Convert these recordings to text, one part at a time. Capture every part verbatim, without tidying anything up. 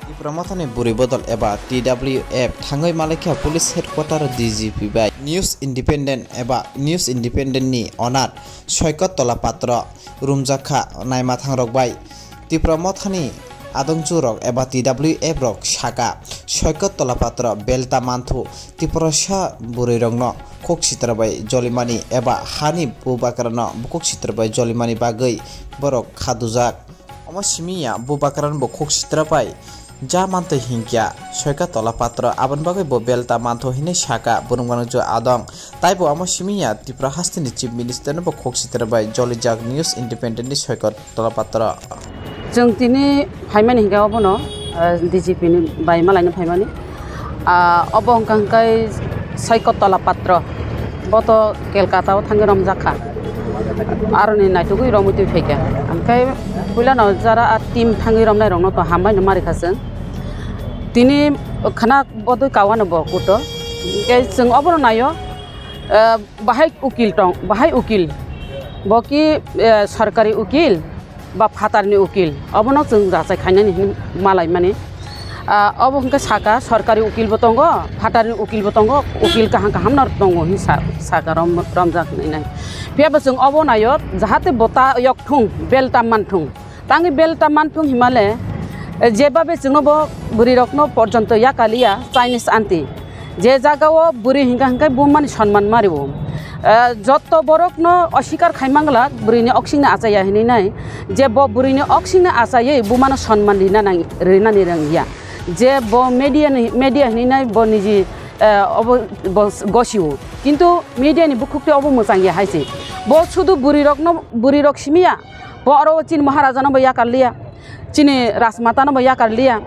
Tipra Mothani bwrwi bodol eba T W F thangwi malaikha police headquarter D G P bai. News Independent eba News Independent ni owner Soikot Tola Patro rumjakha naima thangrok bai. Tipra Mothani adongchurok eba T W F rok saka Soikot Tola Patro belta manthu Tiprasa bwrwirokno khuk sitra bai jolimani eba hani bubagrano bukhuk sitra bai jolimani bagwi borok khadujak. Omo simi ya bubagrano bo khuk sitra bai ja mantwi hinkya Soikot Tola Patro aboni bagwi bo belta manthu hinwi saka bwrwngmano jo adong. Taibo omo simi ya Tripura hasteni Chief Minister no bo khuk sitra bai jolijak News Independent ni Soikot Tola Patro. Chwng tini phaimani hinkhe obono, ah, D G P ni bai malaino phaimani. Ah, obo hwnkha hwnkhe Soikot Tola Patro. Bo to Kolkata o thangwi romjak kha. Aroni naitugwi romwi twi phaikha. Hwnkhe puilano jara a team thangwi romnai rokno to hambai no marikha chwng. Tini khana bodwi kawano bo kuto. Hwnkhe chwng obono naio, ah, bahai ukil tong, bahai ukil. Bo ki, ah, sorkari ukil. Ba phatarni ukil, obono chwng rachai khainani hin malaimani. Ah, obo hwnkhe saka, sorkari ukilbo tongo, phatarni ukilbo tongo, ukil kaham kahamno tongo hin sa-, saka rom-, romjak hinwi nai. Phiyaba chwng obo naio, jahate bo ta yok thung, bel ta man thung. Tangwi bel ta man thung himale, eh, jebabe chwngno bo bwrwirokno porjonto yakaliya Chinese aunty. Je jagao bwrwi hingka hingke bumani sonman mario. Eh, jotto borokno osikar khai mangla bwrwini oksingni achaya hinwi nai. Je bo bwrwini oksingni achaywi bumano sonman rina nang-, rinani rangya. Je bo media ni, media hinwi nai bo niji, eh, obo bo gosio. Kintu media ni bukhuk tei obo mwchangya hai se. Bo sudu bwrwirokno, bwrwirok simiya. Bo oro chini Maharajano bo yakar liya. Chini Rajmatano bo yakar liya.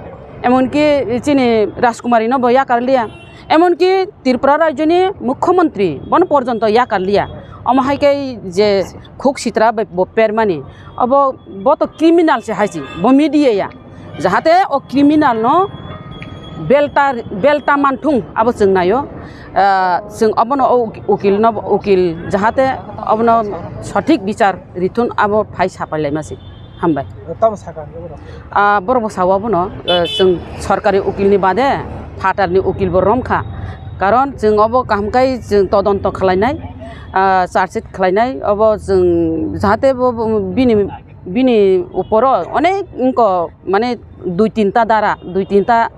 Emonki chini Rajkumarino bo yakar liya. Emonki Tripura rajyoni mukhyamantri bono porjonto yakar liya. Omo hai khe je khuk sitra bai bo permani, obo bo to criminal se hai se, bo media ya. Jahate o criminal no belta, belta manthung abo chwng naio. Ah, chwng obono o uk-, ukil no, ukil jahate obono sothik bichar rithun abo phai sapai laima se. Hambai. Tamo saka ni borok? Ah, borok bo sao abono, eh, chwng sorkari ukil ni bade phatar ni ukil bo romkha. Karon chwng obo kaham kai chwng todonto khlainai, ah, charge sheet khlainai, obo chwng jahate bo, bo bini, bini uporo onek wngko mane dui tinta dara, dui tinta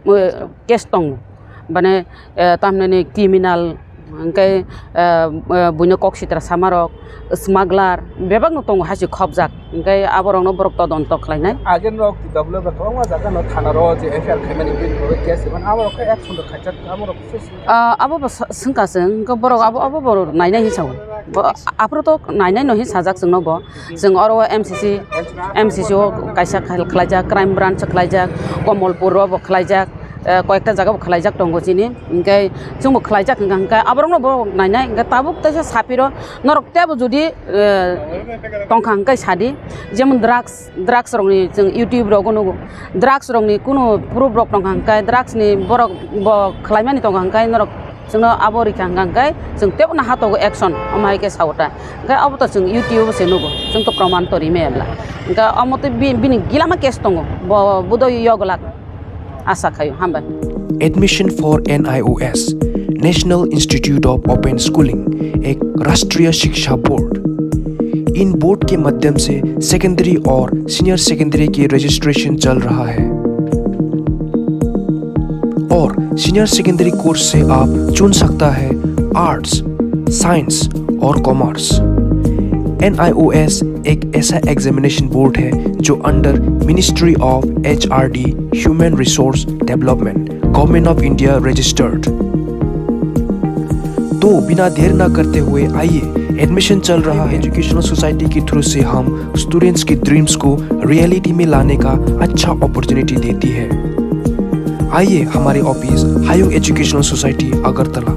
eh, case tongo. Mane, eh, tamni criminal, hingke, eh, eh, buino kok sitra samarok, smuggler, bebakno tongo hai se khopjak. Hingke aborokno borok todonto khlainai. Agen rok T W F rok kwbangma jaga no thana ro je F I R khaimani bini borok case mane aborok khe action rok khaijak aborok se se. Ah, abo bo sa-, swngkha se, hingke borok abo, abo borok nainai hinwi sao. Bo, aphuru to nainai no hin sajak chwngno bo. Chwng oro o M C C, M C C o kaisa khal-, khlaijak, crime branch o khlaijak, Komolpur o bo khlaijak, eh, koyekta jaga bo khlaijak tongo chini. Hingke chwngbo khlaijak hingka hingka aborokno bo nainai. Hingke tabuk teisa sapiro norok tebo jodi, eh, tongkha hingke sadi. Jemon drugs, drugs rokni chwng YouTube rogo nugo. Drugs rokni kunu proof rok tongkha hingke drugs ni borok bo khlaimani tongkha hingke norok Chwngno abo rikha hwnkha hwnkhe chwng teibo no hatogo action, omo hai khe sao ta. Hwnkhe abo to chwng YouTube o se nugo, chwng to proman to rimaya bla. Hwnkhe omo tei bi-, bini gilama case tongo, bo budoi yogwlak asa khaio, hambai. Admission for N I O S, National Institute of Open Schooling, एक राष्ट्रीय शिक्षा बोर्ड। इन बोर्ड के माध्यम से सेकेंडरी और senior secondary की रजिस्ट्रेशन चल रहा है। और सीनियर सेकेंडरी कोर्स से आप चुन सकता है आर्ट्स, साइंस और कॉमर्स। एनआईओएस एक ऐसा एग्जामिनेशन बोर्ड है जो under Ministry of H R D, Human Resource Development, Government of India registered। तो बिना देर ना करते हुए आइए, एडमिशन चल रहा है। एजुकेशनल सोसाइटी के थ्रू से हम स्टूडेंट्स के ड्रीम्स को रियलिटी में लाने का अच्छा अपॉर्चुनिटी देती है। आइए हमारे ऑफिस हायुंग एजुकेशनल सोसाइटी अगरतला।